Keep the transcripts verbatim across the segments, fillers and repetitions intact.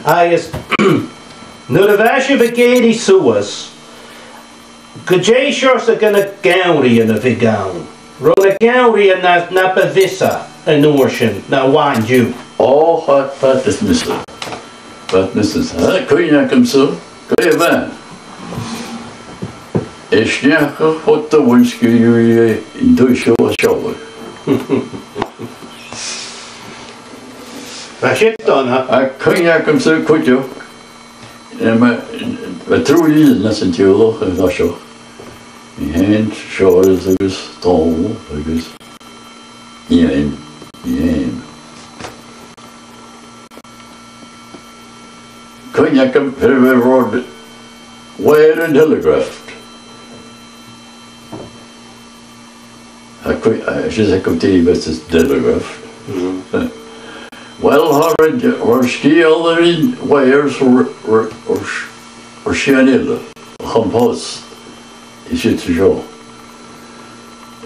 Agus nuair a bha sibh ag èirigh suas, gu dè seòrsa de na geamhraidhean a bhiodh ann? Robh na geamhraidhean na, na bu mhiosa an uair sin na bha an-diugh? Ò, cha, cha do mhios. Cha do mhios. Tha cuimhne agamsa glè mhath. Is neach a chuid de bhunsgoil an taigh seo a sealladh. Bha siud dona. Tha cuimhne agamsa cuideachd. Eh, ma, ma trì linn às an teaghlach, eh, a bha seo. Mi fhìn, Seòras agus Dòmhnall agus Iain, Iain. Cuimhne agam far a bheil rud wire and telegraph. Tha cuimh-, eh, 's e sin a tha cuimhne agam, is telegraph. Mm. Well, tha rud, rud sgeul air wires air, air, air, air sìon eile, a' chompost, is iad seo.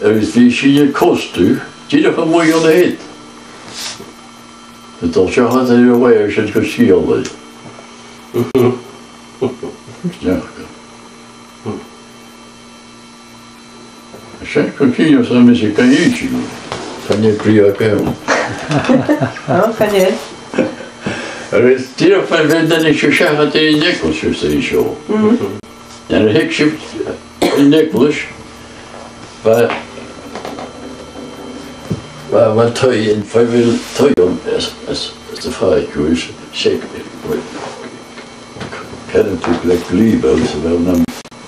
Agus bha sinn a' cosnadh, dìreach a-muigh on a shin. A' dol seachad air a' wire sin gu sgeul e. Seachad. Sin gu cinnteach, 's ann mise gun inntinn. Chan eil brìgh agam. Ò, chan eil. Agus dìreach far a bheil daoine a' seachad air an eaglais, is e seo. Mhm. Nuair a thig sibh an eaglais, bha, bha, bha taigh, far a bheil taigh ann, is, is, is a' fàgail, is, 's e, well, ceann a tuirt le glìobhadh, 's a bheil na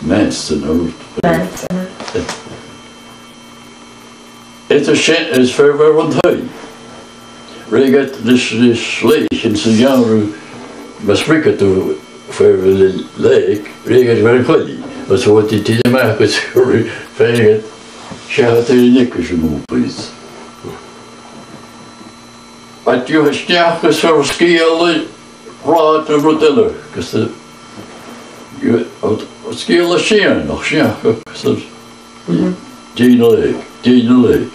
meas an rud. Meas, uh-huh. Is e sin, is far a bheil an taigh. Fhreagairt nis, nis leis an sin geamhradh, mas fhreagairt thu far a bheil an lèig, fhreagairt far a' choillidh. Mas fhuair thu tighinn a-mach agus fhreagairt seachad air an eaglais an uair sin. Bha diùthad sneachda agus far sgeul e rathad no rud eile, agus, eh, sgeul e sìon, nach sneachda, agus, eh, dìnnear lèig, dìnnear lèig.